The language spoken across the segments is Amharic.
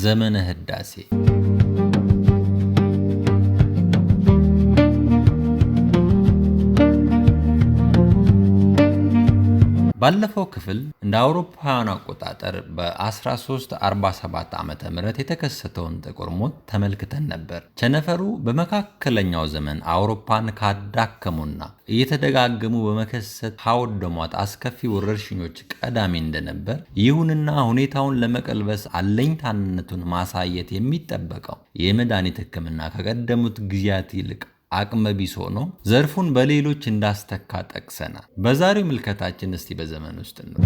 ዘመነ ህዳሴ። ባለፈው ክፍል እንደ አውሮፓውያን አቆጣጠር በ1347 ዓ.ም የተከሰተውን ጥቁር ሞት ተመልክተን ነበር። ቸነፈሩ በመካከለኛው ዘመን አውሮፓን ካዳከሙና እየተደጋገሙ በመከሰት ካወደሟት አስከፊ ወረርሽኞች ቀዳሚ እንደነበር፣ ይሁንና ሁኔታውን ለመቀልበስ አለኝታነቱን ማሳየት የሚጠበቀው የመድኃኒት ሕክምና ከቀደሙት ጊዜያት ይልቅ አቅመ ቢስ ሆኖ ዘርፉን በሌሎች እንዳስተካ ጠቅሰናል። በዛሬው ምልከታችን እስቲ በዘመን ውስጥ ነው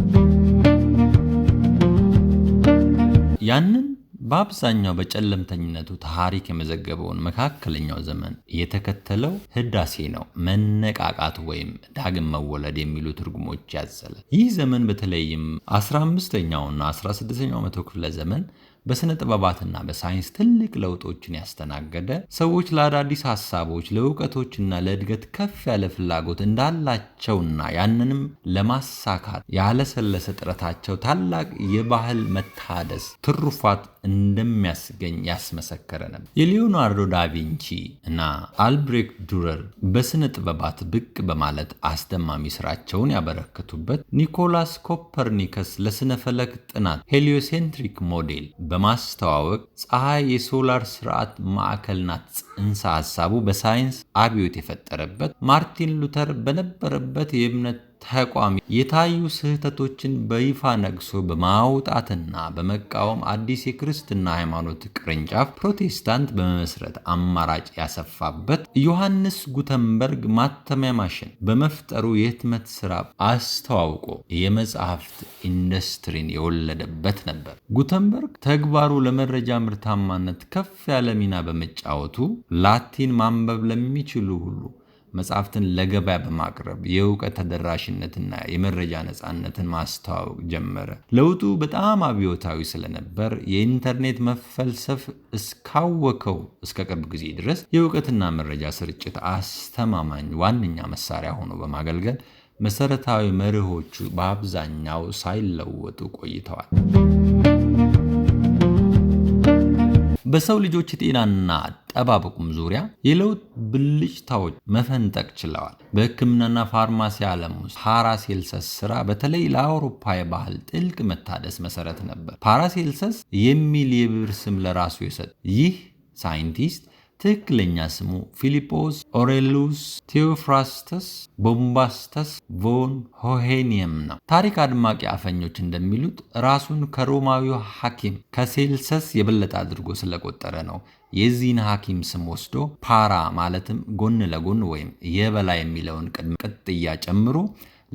ያንን በአብዛኛው በጨለምተኝነቱ ታሪክ የመዘገበውን መካከለኛው ዘመን የተከተለው ህዳሴ ነው። መነቃቃት ወይም ዳግም መወለድ የሚሉ ትርጉሞች ያዘለ ይህ ዘመን በተለይም 15ኛውና 16ኛው መቶ ክፍለ ዘመን በስነ ጥበባትና በሳይንስ ትልቅ ለውጦችን ያስተናገደ፣ ሰዎች ለአዳዲስ ሀሳቦች፣ ለእውቀቶችና ለእድገት ከፍ ያለ ፍላጎት እንዳላቸውና ያንንም ለማሳካት ያለሰለሰ ጥረታቸው ታላቅ የባህል መታደስ ትሩፋት እንደሚያስገኝ ያስመሰከረ ነበር። የሊዮናርዶ ዳቪንቺ እና አልብሬክት ዱረር በስነ ጥበባት ብቅ በማለት አስደማሚ ስራቸውን ያበረከቱበት፣ ኒኮላስ ኮፐርኒከስ ለስነ ፈለክ ጥናት heliocentric model በማስተዋወቅ ፀሐይ የሶላር ስርዓት ማዕከል ናት ጽንሰ ሀሳቡ በሳይንስ አብዮት የፈጠረበት፣ ማርቲን ሉተር በነበረበት የእምነት ተቋም የታዩ ስህተቶችን በይፋ ነቅሶ በማውጣትና በመቃወም አዲስ የክርስትና ሃይማኖት ቅርንጫፍ ፕሮቴስታንት በመመስረት አማራጭ ያሰፋበት፣ ዮሐንስ ጉተንበርግ ማተሚያ ማሽን በመፍጠሩ የህትመት ስራ አስተዋውቆ የመጽሐፍት ኢንዱስትሪን የወለደበት ነበር። ጉተንበርግ ተግባሩ ለመረጃ ምርታማነት ከፍ ያለ ሚና በመጫወቱ ላቲን ማንበብ ለሚችሉ ሁሉ መጽሐፍትን ለገበያ በማቅረብ የእውቀት ተደራሽነትና የመረጃ ነፃነትን ማስተዋወቅ ጀመረ። ለውጡ በጣም አብዮታዊ ስለነበር የኢንተርኔት መፈልሰፍ እስካወከው እስከ ቅርብ ጊዜ ድረስ የእውቀትና መረጃ ስርጭት አስተማማኝ ዋነኛ መሳሪያ ሆኖ በማገልገል መሰረታዊ መርሆቹ በአብዛኛው ሳይለወጡ ቆይተዋል። በሰው ልጆች የጤናና አጠባበቁም ዙሪያ የለውጥ ብልጭታዎች መፈንጠቅ ችለዋል። በሕክምናና ፋርማሲ ዓለም ውስጥ ፓራሴልሰስ ስራ በተለይ ለአውሮፓ የባህል ጥልቅ መታደስ መሰረት ነበር። ፓራሴልሰስ የሚል የብዕር ስም ለራሱ የሰጠ ይህ ሳይንቲስት ትክክለኛ ስሙ ፊሊጶስ ኦሬሉስ ቴዎፍራስተስ ቦምባስተስ ቮን ሆሄኒየም ነው። ታሪክ አድማቂ አፈኞች እንደሚሉት ራሱን ከሮማዊው ሐኪም ከሴልሰስ የበለጠ አድርጎ ስለቆጠረ ነው የዚህን ሐኪም ስም ወስዶ ፓራ ማለትም ጎን ለጎን ወይም የበላይ የሚለውን ቅድመ ቅጥያ ጨምሮ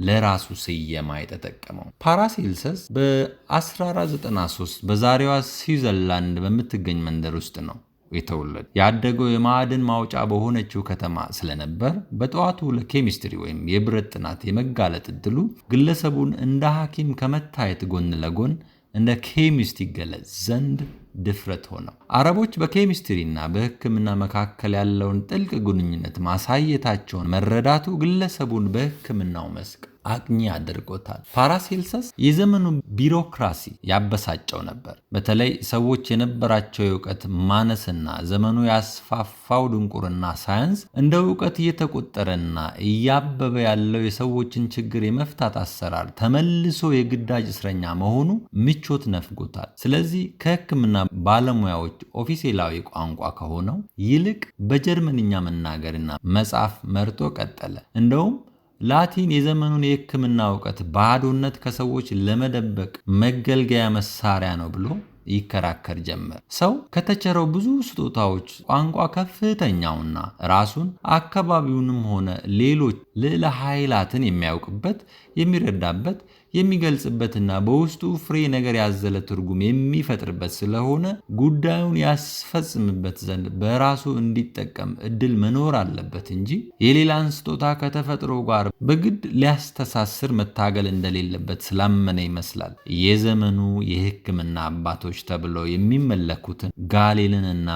ለራሱ ስየማ የተጠቀመው። ፓራሴልሰስ በ1493 በዛሬዋ ስዊዘርላንድ በምትገኝ መንደር ውስጥ ነው የተወለደ። ያደገው የማዕድን ማውጫ በሆነችው ከተማ ስለነበር በጠዋቱ ለኬሚስትሪ ወይም የብረት ጥናት የመጋለጥ እድሉ ግለሰቡን እንደ ሐኪም ከመታየት ጎን ለጎን እንደ ኬሚስት ይገለጽ ዘንድ ድፍረት ሆነው። አረቦች በኬሚስትሪና በሕክምና መካከል ያለውን ጥልቅ ግንኙነት ማሳየታቸውን መረዳቱ ግለሰቡን በሕክምናው መስክ አቅኚ አድርጎታል። ፓራሴልሰስ የዘመኑ ቢሮክራሲ ያበሳጨው ነበር። በተለይ ሰዎች የነበራቸው የእውቀት ማነስና ዘመኑ ያስፋፋው ድንቁርና ሳያንስ እንደ እውቀት እየተቆጠረና እያበበ ያለው የሰዎችን ችግር የመፍታት አሰራር ተመልሶ የግዳጅ እስረኛ መሆኑ ምቾት ነፍጎታል። ስለዚህ ከሕክምና ባለሙያዎች ኦፊሴላዊ ቋንቋ ከሆነው ይልቅ በጀርመንኛ መናገርና መጻፍ መርጦ ቀጠለ። እንደውም ላቲን የዘመኑን የሕክምና እውቀት ባዶነት ከሰዎች ለመደበቅ መገልገያ መሳሪያ ነው ብሎ ይከራከር ጀመር። ሰው ከተቸረው ብዙ ስጦታዎች ቋንቋ ከፍተኛውና ራሱን አካባቢውንም ሆነ ሌሎች ልዕለ ኃይላትን የሚያውቅበት፣ የሚረዳበት፣ የሚገልጽበትና በውስጡ ፍሬ ነገር ያዘለ ትርጉም የሚፈጥርበት ስለሆነ ጉዳዩን ያስፈጽምበት ዘንድ በራሱ እንዲጠቀም እድል መኖር አለበት እንጂ የሌላን ስጦታ ከተፈጥሮ ጋር በግድ ሊያስተሳስር መታገል እንደሌለበት ስላመነ ይመስላል የዘመኑ የሕክምና አባቶች ተብለው የሚመለኩትን ጋሌንንና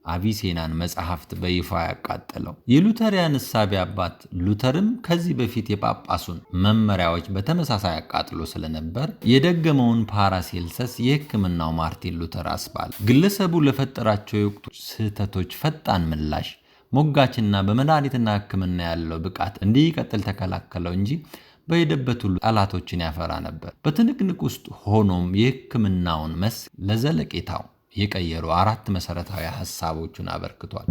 አቪሴናን መጽሐፍት በይፋ ያቃጠለው። የሉተሪያን እሳቤ አባት ሉተርም ከዚህ በፊት የጳጳሱን መመሪያዎች በተመሳሳይ አቃጥሎ ስለነበር የደገመውን ፓራሴልሰስ የሕክምናው ማርቲን ሉተር አስባለ። ግለሰቡ ለፈጠራቸው የወቅቱ ስህተቶች ፈጣን ምላሽ ሞጋችና በመድኃኒትና ሕክምና ያለው ብቃት እንዲቀጥል ተከላከለው እንጂ በሄደበት ሁሉ ጠላቶችን ያፈራ ነበር። በትንቅንቅ ውስጥ ሆኖም የሕክምናውን መስክ ለዘለቄታው የቀየሩ አራት መሰረታዊ ሀሳቦችን አበርክቷል።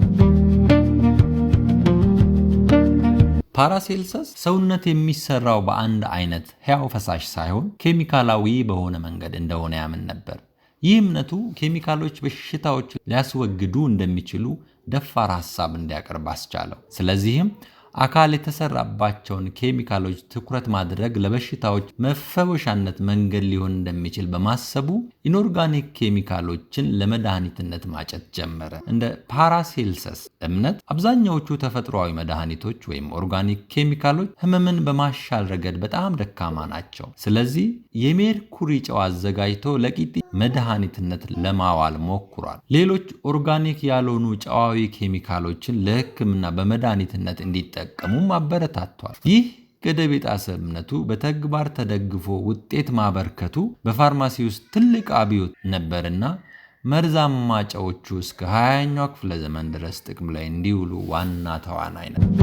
ፓራሴልሰስ ሰውነት የሚሰራው በአንድ አይነት ሕያው ፈሳሽ ሳይሆን ኬሚካላዊ በሆነ መንገድ እንደሆነ ያምን ነበር። ይህ እምነቱ ኬሚካሎች በሽታዎች ሊያስወግዱ እንደሚችሉ ደፋር ሀሳብ እንዲያቀርብ አስቻለው። ስለዚህም አካል የተሰራባቸውን ኬሚካሎች ትኩረት ማድረግ ለበሽታዎች መፈወሻነት መንገድ ሊሆን እንደሚችል በማሰቡ inorganic ኬሚካሎችን ለመድኃኒትነት ማጨት ጀመረ። እንደ ፓራሴልሰስ እምነት አብዛኛዎቹ ተፈጥሯዊ መድኃኒቶች ወይም organic ኬሚካሎች ህመምን በማሻል ረገድ በጣም ደካማ ናቸው። ስለዚህ የሜርኩሪ ጨው አዘጋጅቶ ለቂጢ መድኃኒትነት ለማዋል ሞክሯል። ሌሎች organic ያልሆኑ ጨዋዊ ኬሚካሎችን ለሕክምና በመድኃኒትነት እንዲጠቀሙም አበረታቷል። ይህ ገደብ የጣሰ እምነቱ በተግባር ተደግፎ ውጤት ማበርከቱ በፋርማሲ ውስጥ ትልቅ አብዮት ነበርና መርዛማ ጨዎቹ እስከ 20ኛው ክፍለ ዘመን ድረስ ጥቅም ላይ እንዲውሉ ዋና ተዋናይ ነበር።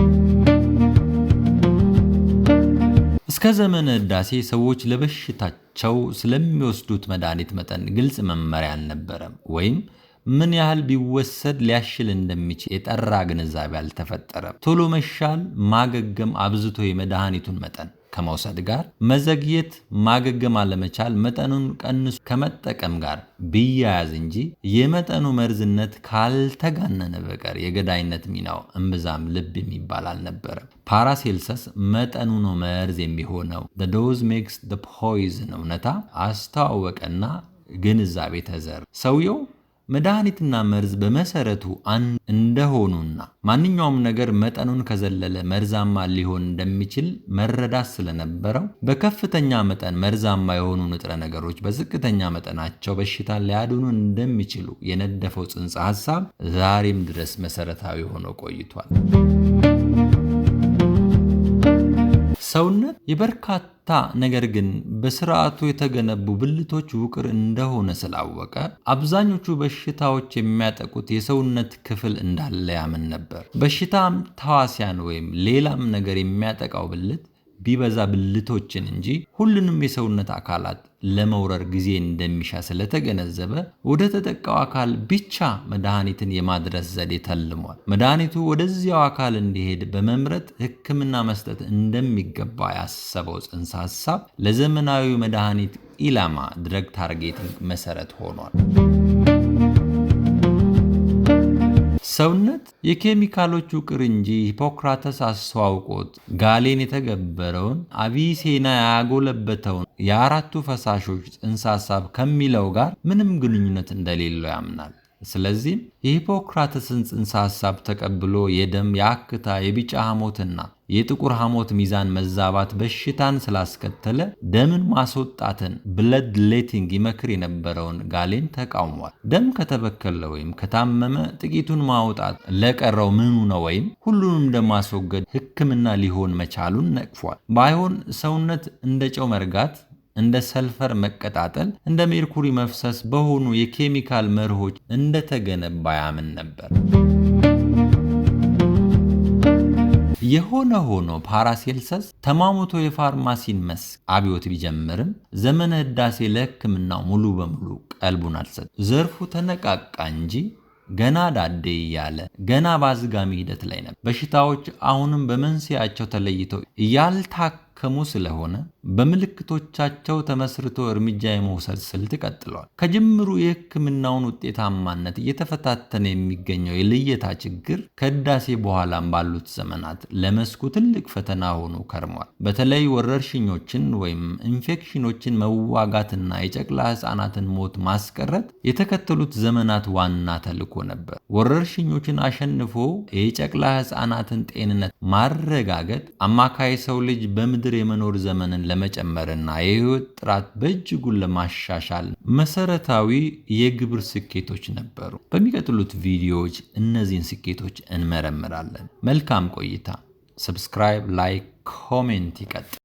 እስከ ዘመነ ህዳሴ ሰዎች ለበሽታቸው ስለሚወስዱት መድኃኒት መጠን ግልጽ መመሪያ አልነበረም፣ ወይም ምን ያህል ቢወሰድ ሊያሽል እንደሚችል የጠራ ግንዛቤ አልተፈጠረም። ቶሎ መሻል ማገገም አብዝቶ የመድኃኒቱን መጠን ከመውሰድ ጋር፣ መዘግየት ማገገም አለመቻል መጠኑን ቀንሶ ከመጠቀም ጋር ቢያያዝ እንጂ የመጠኑ መርዝነት ካልተጋነነ በቀር የገዳይነት ሚናው እምብዛም ልብ የሚባል አልነበረም። ፓራሴልሰስ መጠኑ ነው መርዝ የሚሆነው፣ the dose makes the poison እውነታ አስተዋወቀና ግንዛቤ ተዘራ። ሰውየው መድኃኒትና መርዝ በመሰረቱ አንድ እንደሆኑና ማንኛውም ነገር መጠኑን ከዘለለ መርዛማ ሊሆን እንደሚችል መረዳት ስለነበረው በከፍተኛ መጠን መርዛማ የሆኑ ንጥረ ነገሮች በዝቅተኛ መጠናቸው በሽታን ሊያድኑ እንደሚችሉ የነደፈው ጽንሰ ሀሳብ ዛሬም ድረስ መሰረታዊ ሆኖ ቆይቷል። ሰውነት የበርካታ ነገር ግን በስርዓቱ የተገነቡ ብልቶች ውቅር እንደሆነ ስላወቀ አብዛኞቹ በሽታዎች የሚያጠቁት የሰውነት ክፍል እንዳለ ያምን ነበር። በሽታም ተዋሲያን ወይም ሌላም ነገር የሚያጠቃው ብልት ቢበዛ ብልቶችን እንጂ ሁሉንም የሰውነት አካላት ለመውረር ጊዜ እንደሚሻ ስለተገነዘበ ወደ ተጠቃው አካል ብቻ መድኃኒትን የማድረስ ዘዴ ተልሟል። መድኃኒቱ ወደዚያው አካል እንዲሄድ በመምረጥ ሕክምና መስጠት እንደሚገባ ያሰበው ጽንሰ ሀሳብ ለዘመናዊ መድኃኒት ኢላማ drug targeting መሰረት ሆኗል። ሰውነት የኬሚካሎች ውቅር እንጂ ሂፖክራተስ አስተዋውቆት ጋሌን የተገበረውን አቪሴና ያጎለበተውን የአራቱ ፈሳሾች ጽንሰ ሀሳብ ከሚለው ጋር ምንም ግንኙነት እንደሌለው ያምናል። ስለዚህም የሂፖክራተስን ጽንሰ ሀሳብ ተቀብሎ የደም፣ የአክታ፣ የቢጫ ሐሞትና የጥቁር ሐሞት ሚዛን መዛባት በሽታን ስላስከተለ ደምን ማስወጣትን blood letting ይመክር የነበረውን ጋሌን ተቃውሟል። ደም ከተበከለ ወይም ከታመመ ጥቂቱን ማውጣት ለቀረው ምኑ ነው ወይም ሁሉንም ደም ማስወገድ ሕክምና ሊሆን መቻሉን ነቅፏል። ባይሆን ሰውነት እንደ ጨው መርጋት፣ እንደ ሰልፈር መቀጣጠል፣ እንደ ሜርኩሪ መፍሰስ በሆኑ የኬሚካል መርሆች እንደተገነባ ያምን ነበር። የሆነ ሆኖ ፓራሴልሰስ ተሟሙቶ የፋርማሲን መስክ አብዮት ቢጀምርም ዘመነ ህዳሴ ለሕክምናው ሙሉ በሙሉ ቀልቡን አልሰጠም። ዘርፉ ተነቃቃ እንጂ ገና ዳዴ እያለ ገና በአዝጋሚ ሂደት ላይ ነበር። በሽታዎች አሁንም በመንስኤያቸው ተለይተው ያልታከሙ ስለሆነ በምልክቶቻቸው ተመስርቶ እርምጃ የመውሰድ ስልት ቀጥሏል። ከጅምሩ የሕክምናውን ውጤታማነት እየተፈታተነ የሚገኘው የልየታ ችግር ከህዳሴ በኋላም ባሉት ዘመናት ለመስኩ ትልቅ ፈተና ሆኖ ከርሟል። በተለይ ወረርሽኞችን ወይም ኢንፌክሽኖችን መዋጋትና የጨቅላ ሕፃናትን ሞት ማስቀረት የተከተሉት ዘመናት ዋና ተልዕኮ ነበር። ወረርሽኞችን አሸንፎ የጨቅላ ሕፃናትን ጤንነት ማረጋገጥ አማካይ ሰው ልጅ በምድር በምድር የመኖር ዘመንን ለመጨመርና የህይወት ጥራት በእጅጉን ለማሻሻል መሰረታዊ የግብር ስኬቶች ነበሩ። በሚቀጥሉት ቪዲዮዎች እነዚህን ስኬቶች እንመረምራለን። መልካም ቆይታ። Subscribe፣ like፣ comment ይቀጥል።